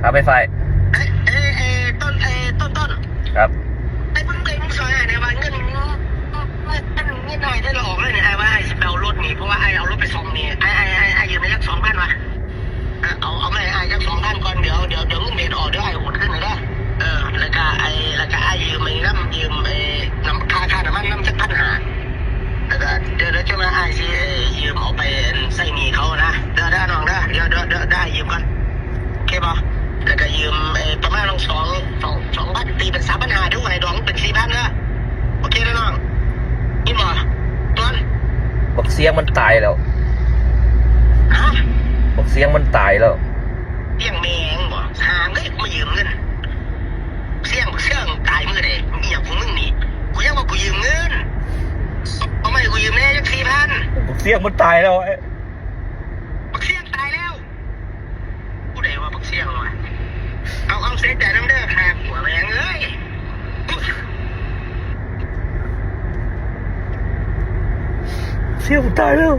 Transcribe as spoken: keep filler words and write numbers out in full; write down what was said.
เอาไปใส่ เอ้ยเอ้ยเอ้ยต้นเอ้ยต้นต้น ครับ ไอ้เพิ่งเคยมึงซอยไอ้เนี่ยว่าเงินเงินเงินเงินไอ้ได้เราออกเลยเนี่ยไอ้ว่าไอ้สิไปเอารถนี่เพราะว่าไอ้เอารถไปส่งนี่ไอ้ไอ้ไอ้ไอ้ยืมในยักสองพันวะเออเอาเอาไม่ไอ้ยักสองพันก่อนเดี๋ยวเดี๋ยวเดี๋ยวเงินเดือนออกเดี๋ยวไอ้โอนขึ้นเลยนะเออแล้วก็ไอ้แล้วก็ไอ้ยืมไอ้น้ำยืมไอ้น้ำค่าค่าน้ำมันน้ำจักพันห้าแล้วก็เดี๋ยวเดี๋ยวจะมาไอ้สิไอ้ยืมเอาไปใส่หนี้เขานะเด้อเด้อน้องเด้อเดี๋ยวเดี๋ยวเดี๋ยวได้ยืมก่อน โอเคป่ะแล้วก็ยืมไอ้ประมาณสองสองสองพันตีเป็นสามพันห้าเดี๋ยวไอ้ดองเป็นสี่พันนะโอเคแล้วน้องยินบ่ตอน บักเสียงมันตายแล้ว ฮะ บักเสียงมันตายแล้ว เสี่ยงแมงบ่หาเงินมายืมเงินเสี่ยงเสี่ยงตายมือใดมีอย่างของมึงนี่กูยังว่ากูยืมเงินเอามาให้กูยืมแน่จักสี่พัน บักเสียงมันตายแล้วไอ้ บักเสี่ยงตายแล้วผู้ใดว่าบักเสี่ยงวะเอาเอาเสียใจน้ำเด้อหาหัวแมงเอ้ย เสียงมันตายแล้ว